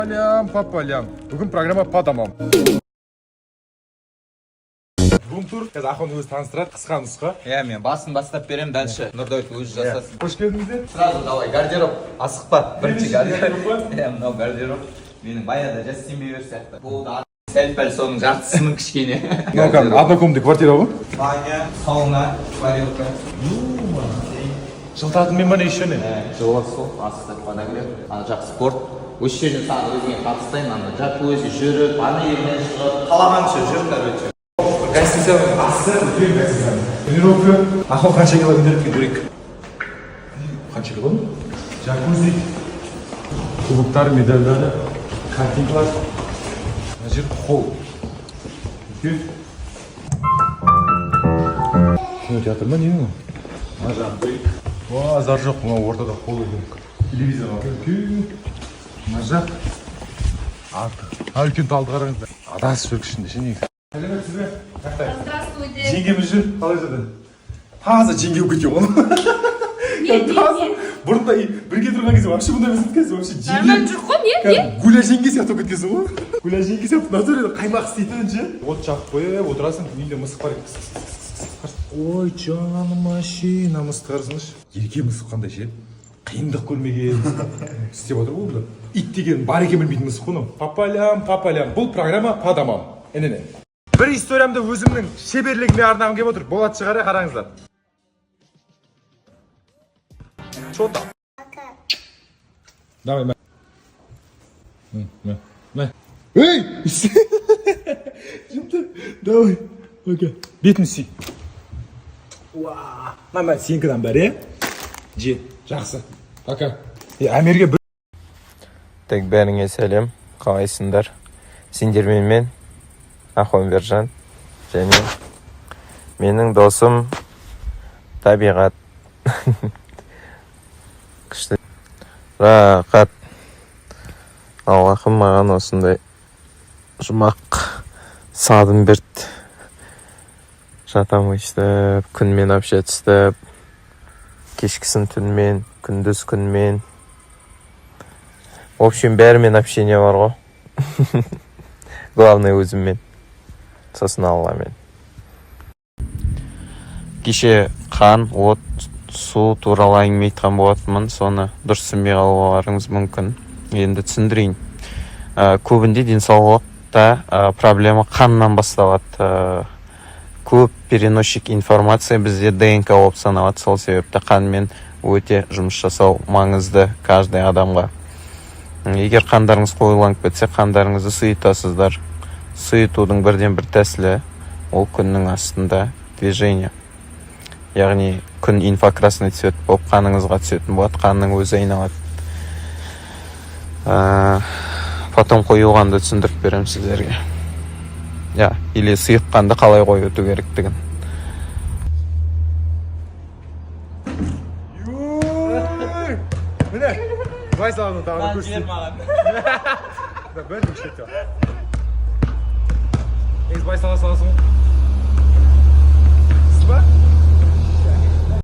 Полям, по полям. Бүгін программа по домам. Рум-тур. Қазір Ахон өзі таныстырады, қысқа нұсқа. Иә, мен басын бастап беремін, дальше Нұрдәулет өзі жасасын. Қош келдіңіздер. Сразу давай гардероб, асықпа. Бірінші Бірінші гардероб. Иә, мынау гардероб. Менің баяғыда жас сенбей сияқты. Болды, сәл пәл соның жартысының кішкене. Мынау кәдімгі однокомнатный квартира ғой. Баня, сауна, парилка. Жылытатын мен еще не? Жылы сол, асықсақ подогрев. Ана жақ спорт. Осы жерден саған өзіңе қатыстайын, ана джакузи жүріп, ана жерінен шығып, қалағанша жүр, короче. Гостиницаның асты үлкен гостиница. Тренировка. Ахон қанша кило көтеріп көрейік. Қанша кило? Джакузи. Кубоктар, медальдары, картинкалар. Мына жер холл. Үлкен. Кинотеатр ма, не мынау? Мына жақ көрейік. Базар жоқ, мынау ортада холл екен. Телевизор бар. Үлкен. Мына жақ арты. А, үлкен талды қараңыздар. Адасып жүр ішінде ше негізі. Сәлеметсіз бе? Жақтай. Здравствуйте. Жеңгеміз жүр, қалай жүрді? Таза жеңге болып кеткен ғой. Не, не, Таза. не. Бұрында бірге тұрған кезде вообще бұндай емес еді, қазір вообще жеңге. Нормально жүр ғой, не, не? Кәдімгі Гуля жеңге сияқты болып кеткенсің ғой. Гуля жеңге сияқты натуре қаймақ істейтін ше. От жағып қойып отырасың, үйінде мысық бар екен. Кс, кс, кс, кс, кс. Ой, жаным, машина, мысықты қарасаңдаршы. Ерке мысық қандай ше. Қиындық көрмеген. Істеп отыр ғой бұлар. Ит деген бар екен білмейтін мысық қой мынау. По полям, по полям. Бұл программа по домам. Іне-не. Бір историямды өзімнің шеберлігіме арнағым келіп отыр. Болат шығар, қараңыздар. Чё там? Давай, мә. Мә, мә. Ей! Жымты. Давай. Окей. Бетін сүй. Уа. Мә, мә, сенікідан бәрі, иә? Же, жақсы. Пока. Е, Амирге бір Так, бәріңе сәлем, қалайсыңдар? Сендермен мен, Ахон Бержан, және менің досым Табиғат. Күшті. Рахат. Аллахым маған осындай жұмақ садын берді. Жатам өйстіп, күнмен общаться істеп, кешкісін түнмен, күндіз күнмен. В общем, бәрімен общение бар ғой. Главное өзіммен. Сосын Алламен. Кеше қан, от, су туралы әңгіме айтқан болатынмын. Соны дұрыс түсінбей қалуларыңыз мүмкін. Енді түсіндірейін. Көбінде денсаулықта проблема қаннан басталады. Көп переносчик информация бізде ДНК болып саналады. Сол себепті қанмен өте жұмыс жасау маңызды каждый адамға. Егер қандарыңыз қоюланып кетсе, қандарыңызды сұйытасыздар. Сұйытудың бірден бір тәсілі ол күннің астында движение. Яғни күн инфракрасный цвет болып қаныңызға түсетін болады, қанның өзі айналады. Потом қою қанды түсіндіріп беремін сіздерге. Я, или сұйық қанды қалай қоюту керектігін. Ой! Міне, былай саламын тағы да көрсетейін. Да, бәрі көшеді. Негізі былай сала саласың ғой. Сіз ба?